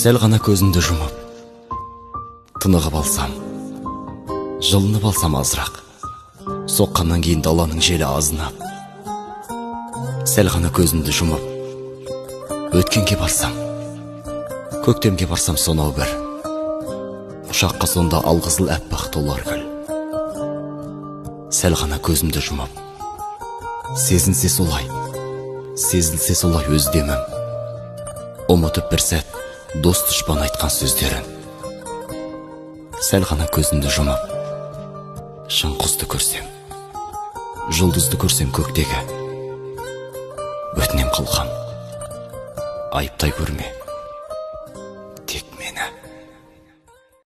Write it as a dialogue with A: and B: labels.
A: Сәл ғана көзімді жұмып, тынығып алсам, жылынып алсам азырақ, соққаннан кейін даланың желі азынап. Сәл ғана көзімді жұмып, өткенге барсам, көктемге барсам сонау бір, құшаққа сонда алқызыл әппақ толар гүл. Сәл ғана көзімді жұмып, сезінсе солай, сезілсе солай өз демім, ұмытып бір сәт дос дұшпан айтқан сөздерін. Сәл ғана көзімді жұмып, шың құсты көрсем, жұлдызды көрсем көктегі, өтінем қалқам, айыптай көрме.